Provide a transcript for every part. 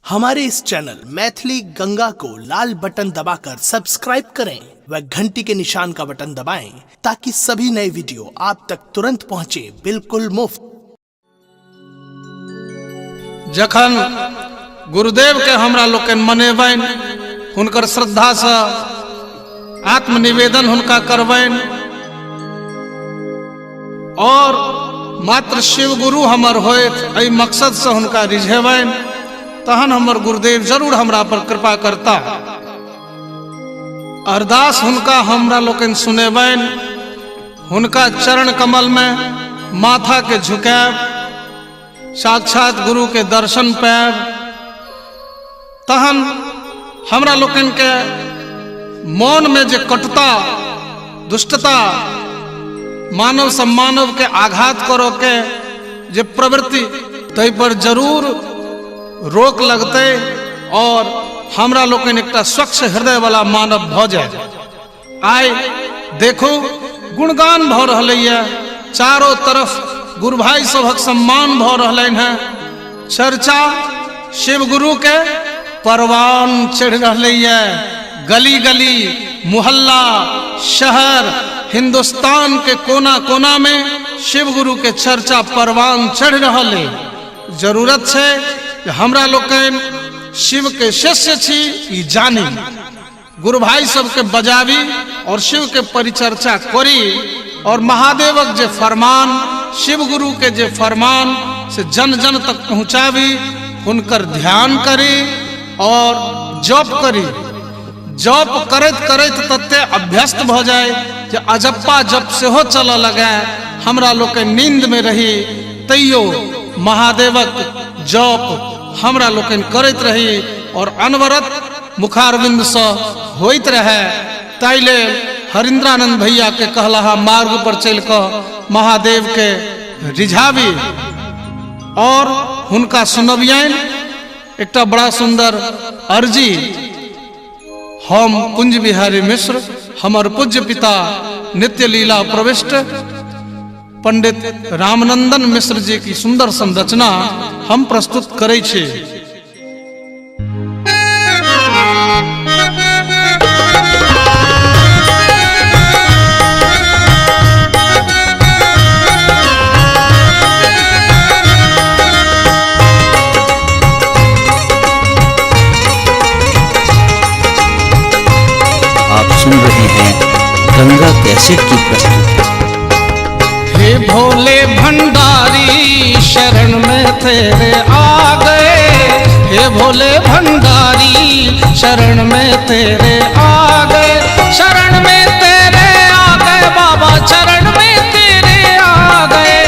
हमारे इस चैनल मैथिली गंगा को लाल बटन दबाकर सब्सक्राइब करें व घंटी के निशान का बटन दबाएं ताकि सभी नए वीडियो आप तक तुरंत पहुंचे बिल्कुल मुफ्त। जखन गुरुदेव के हमरा लोकनि मनेबनि, हुनकर श्रद्धासँ आत्मनिवेदन हुनका करबनि और मात्र शिव गुरु हमर होइत एहि मकसदसँ हुनका रिझेबनि, तहन हमर गुरुदेव जरूर हमरा पर कृपा करता। अरदास हुनका हमरा लोकनि सुनेबनि, हुनका चरण कमल में माथा के झुकायब, साक्षात गुरु के दर्शन पायब, तहन हमरा लोकनि के मन में जे कटुता, दुष्टता, मानव से मानव के आघात करऽ के जे प्रवृत्ति, ताहि पर जरूर रोक लगतै और हमरा लोकनि एकटा स्वच्छ हृदय वाला मानव भऽ जाय। आइ देखू गुणगान भऽ रहलैए, चारो तरफ गुरु भाई सभक सम्मान भऽ रहलनि हेँ, चर्चा शिव गुरु के परवान चढ़ि रहलैए, गली गली, मोहल्ला, शहर, हिंदुस्तान के कोना कोना में शिव गुरु के चर्चा परवान चढ़ि रहल है। जरूरत छै जे हमरा लोकनि शिव के शिष्य छी ई जानी, गुरु भाई सबके बजाबी और शिव के परिचर्चा करी और महादेवक जे फरमान, शिव गुरु के जे फरमान से जन जन तक पहुंचाबी, हुनकर ध्यान करी और जप करी। जप करैत करैत तते अभ्यस्त भऽ जाय जे अजप्पा जप सेहो चलऽ लगे, हमरा लोकनि नींद में रही तैयो महादेवक जप हमरा लोकनि करैत रही और अनवरत मुखारविंद से होइत रहे। ताहि लेल हरिंद्रानंद भैया के कहलाहा मार्ग पर चलि कऽ महादेव के रिझाबी और हुनका सुनबियनि एकटा बड़ा सुंदर अर्जी। हम कुंज बिहारी मिश्र, हमर पूज्य पिता नित्य लीला प्रविष्ट पंडित रामनंदन मिश्र जी की सुंदर संरचना हम प्रस्तुत करै छी। आप सुन रहे हैं गंगा कैसेट की प्रस्तुति। हे भोले भंडारी शरण में तेरे आ गए, हे भोले भंडारी शरण में तेरे आ गए, शरण में तेरे आ गए बाबा, चरण में तेरे आ गए,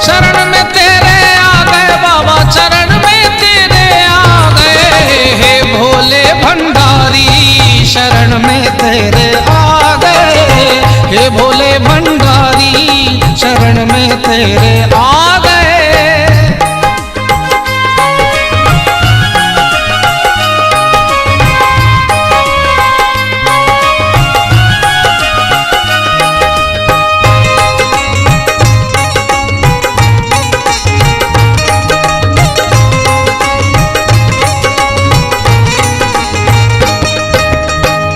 शरण में तेरे आ गए बाबा, चरण में तेरे आ गए। हे भोले भंडारी शरण में तेरे आ गए, हे भोले भंडारी शरण में तेरे आ गए।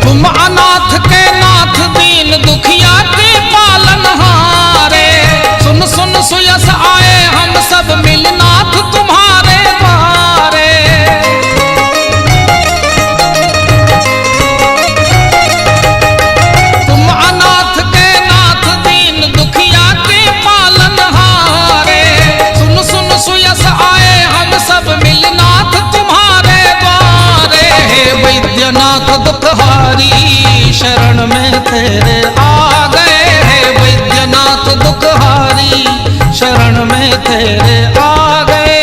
तुम अनाथ के नाथ दीन दुखिया के पालन हारे, सुन सुन सुयस आए हम सब मिल नाथ तुम्हारे द्वारे। तुम अनाथ के नाथ दीन दुखिया के पालन हारे, सुन सुन सुयस आए हम सब मिल नाथ तुम्हारे द्वारे। हे वैद्यनाथ दुखहारी शरण में तेरे आ गए, हे वैद्यनाथ दुखहारी शरण में तेरे आ गए।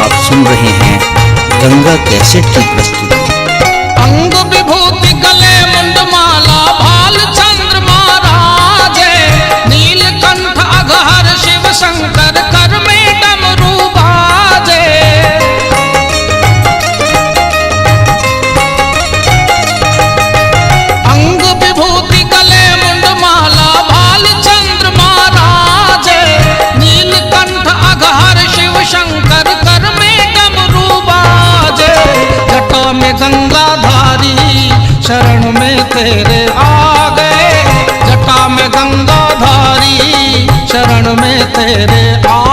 आप सुन रहे हैं गंगा कैसेट की प्रस्तुति। अंग विभूति गले मुंडमाला भाल चंद्र महाराज, नीलकंठ अघहर शिव शंकर कर में डमरू शंकर कर में डमरू बाजे, जटा में गंगाधारी शरण में तेरे आ गए, जटा में गंगाधारी शरण में तेरे आ